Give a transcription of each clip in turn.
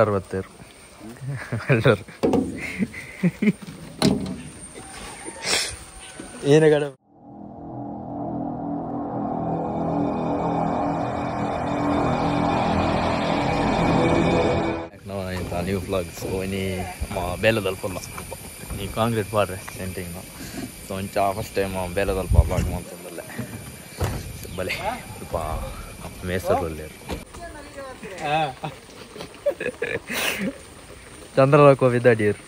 ಅರವತ್ತೇರು ಎಲ್ಲರು ಏನೇ ಕಡೆ ನ್ಯೂ ಫ್ಲಾಗ್. ಸೊ ಇನಿ ಬೇಲದಲ್ಪ ನೀ ಕಾಂಕ್ರೀಟ್ ಪಾಡ್ರೆ ಸೆಂಟಿಂಗ್. ಸೊ ಒಂಚ ಫಸ್ಟ್ ಟೈಮ್ ಬೇಲದಲ್ಪ ಬ್ಲಾಗ್ ಮಾಡ್ತಂದಲ್ಲೇ ಬಲೆ ಸ್ವಲ್ಪ ಮೇಸರು ಚಂದ್ರಲೋಕ ಬಿದ್ದಾಡಿಯರು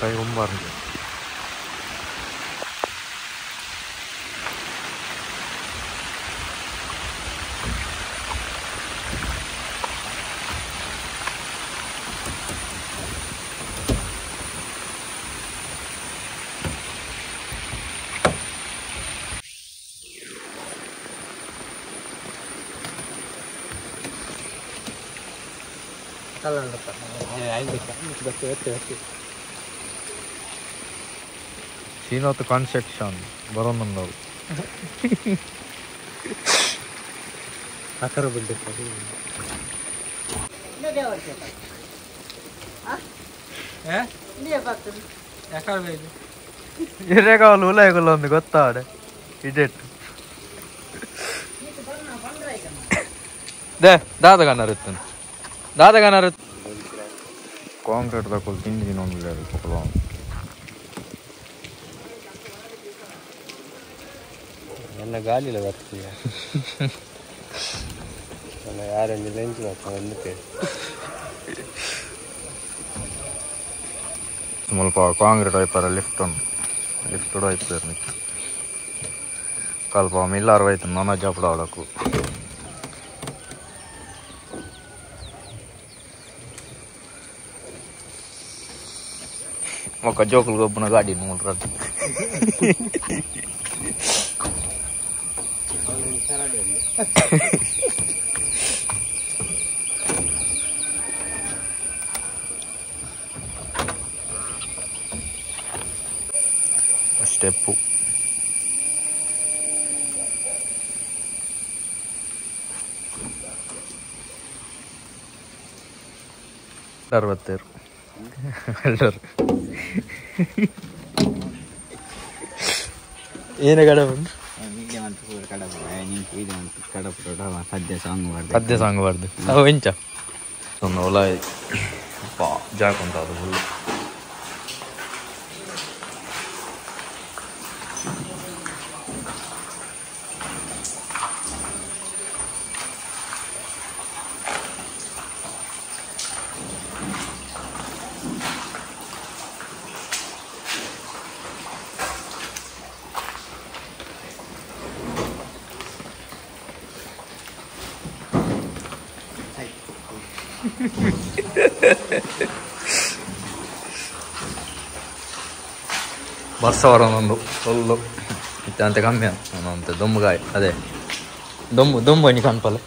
ಕೈ ಒಂಬಾರ್ದು. ಶ್ರೀನಾಥ್ ಕನ್ಸ್ಟ್ರಕ್ಷನ್ ಬರೋನಂದವು ಉಲಾಯಗುಲ್ಲ ಒಂದು ಗೊತ್ತಾಡೆ ಇಡೆಟ್ they ದಾದಗನಾರ ಇತ್ತು ದಾದಗನಾರ ಕಾಂಕ್ರೀಟ್ ತಗೊಳ್ಳಿ ತಿಂಡಿ ನೋಡಲಿಲ್ಲ. ನನ್ನ ಗಾಲಿಲ ಬರ್ತೀಯ ನನ್ನ ಯಾರೊಂದು ಲೆಂಚ್ ಬಂದು ಸ್ವಲ್ಪ ಕಾಂಕ್ರೀಟ್ ಒಯ್ಪಾರ ಲಿಫ್ಟ್ ಉಂಟು ಲಿಫ್ಟ್ ಕೂಡ ಒಯ್ಪಾರ ಕಲ್ಪ ಮಿಲ್ಲಾರು ಹೋಯ್ತು ನನ್ನ ಜಾಪಡ ಅವಳಕ್ಕೂ. ఒక జోకులు గొప్పన గాడి మూడు ಸ್ಟೆಪ್ಪು ಅರವತ್ತೇರು ಎಲ್ಲರು ಏನೇ ಕಡೆ ಬಂದು ಸದ್ಯ ಸಾಂಗ್ ಬಾರ್ದು ಅವು ಎಂಚ ಒಂದು ಹೊಲ ಜಾಗ ಉಂಟು ಅದು ಫುಲ್. ವರ್ಷ ಬರೋನೊಂದು ಫುಲ್ಲು ಇತ್ತಂತೆ ಕಮ್ಮಿ ಅಂತೆ ದೊಮ್ಮಗಾಯಿ ಅದೇ ದೊಮ್ಮು ದೊಂಬು ನೀ ಕನ್ಪಲ್ಲ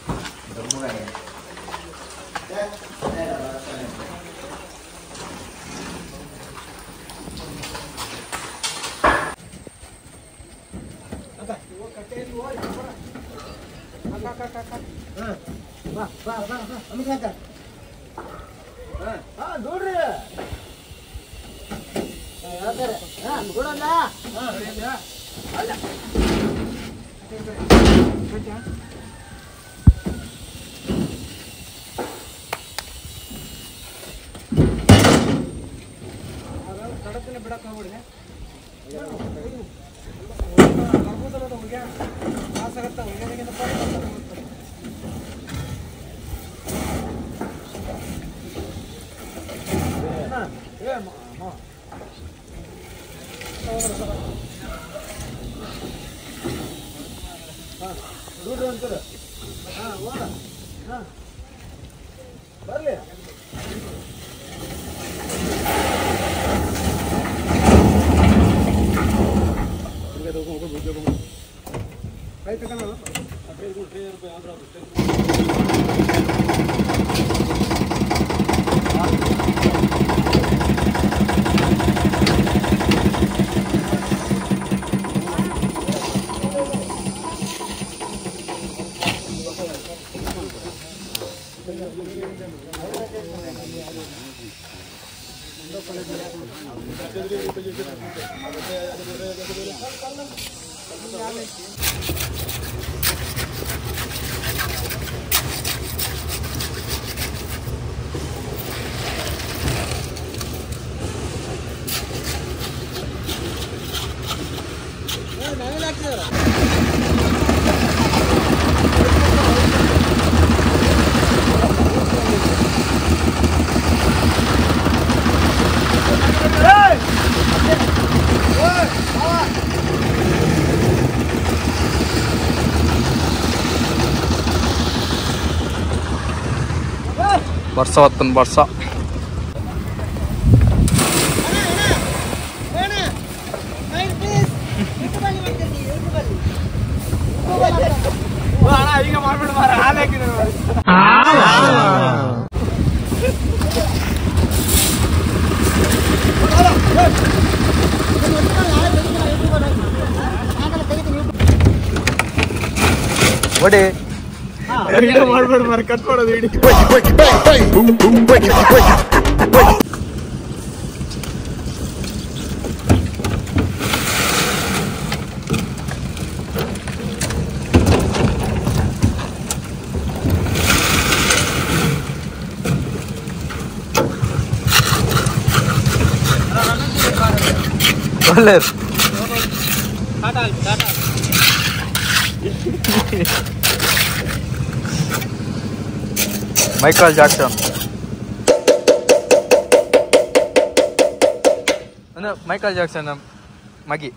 ವರ್ಷ ಹೊತ್ತನ್ ವರ್ಷ ಒಡೆ ಮಾಡ್ಬೇಡ ಮಾರ ಕಟ್ ಮಾಡೋದು ಇಡಿ. ಒಳ್ಳೆ ಮೈಕಲ್ ಜಾಕ್ಸನ್ ಅಂದ್ರೆ ಮೈಕಲ್ ಜಾಕ್ಸನ್ ಮಗಿ.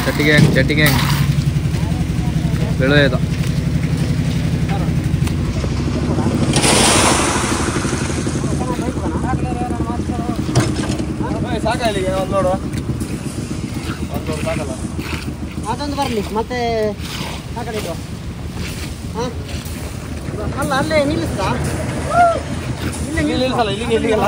ಚಟ್ಟಿಗೆ ಚಟ್ಟಿಗೆ ಬೆಳೆದ ಅದೊಂದು ಬರಲಿ ಮತ್ತೆ ಆ ಕಡೆ ಇಡುವ. ಹಾಂ ಅಲ್ಲ ಅಲ್ಲೇ ನಿಲ್ಲಿಸ್ತಾ ಇಲ್ಲೇ ನಿಲ್ಲಿಸಲ್ಲ ಇಲ್ಲಿಗೆ ಇಲ್ಲಿಗೆಲ್ಲ.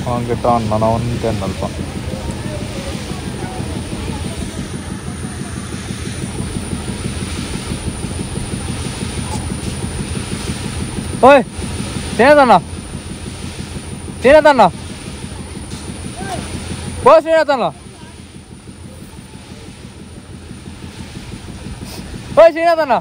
ಕಾಂಕ್ರೀಟ್ ಆನ್ ನಾನು ಅಲ್ಪ. ಓಯ್ ಶ್ರೀನಾಥಣ್ಣ ಶ್ರೀನಾಥಣ್ಣ ಓ ಶ್ರೀನಾಥಣ್ಣ ಓ ಶ್ರೀನಾಥಣ್ಣ.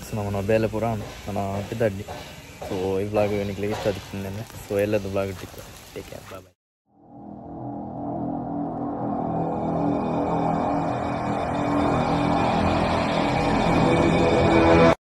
ಸೊ ನಮ್ಮ ಬೇಲೆ ಪೂರ ನನ್ನ ಪಿದ್ದಡ್ಡಿ. ಸೊ ಈ ವ್ಲಾಗ್ ನಿಮಗೆ ಇಷ್ಟ ಆಗ್ತಿದೆ. ಸೊ ಎಲ್ಲದು ವ್ಲಾಗ್ ಟಿಕ್ ಟೇಕ್ ಕೇರ್, ಬಾಯ್ ಬಾಯ್.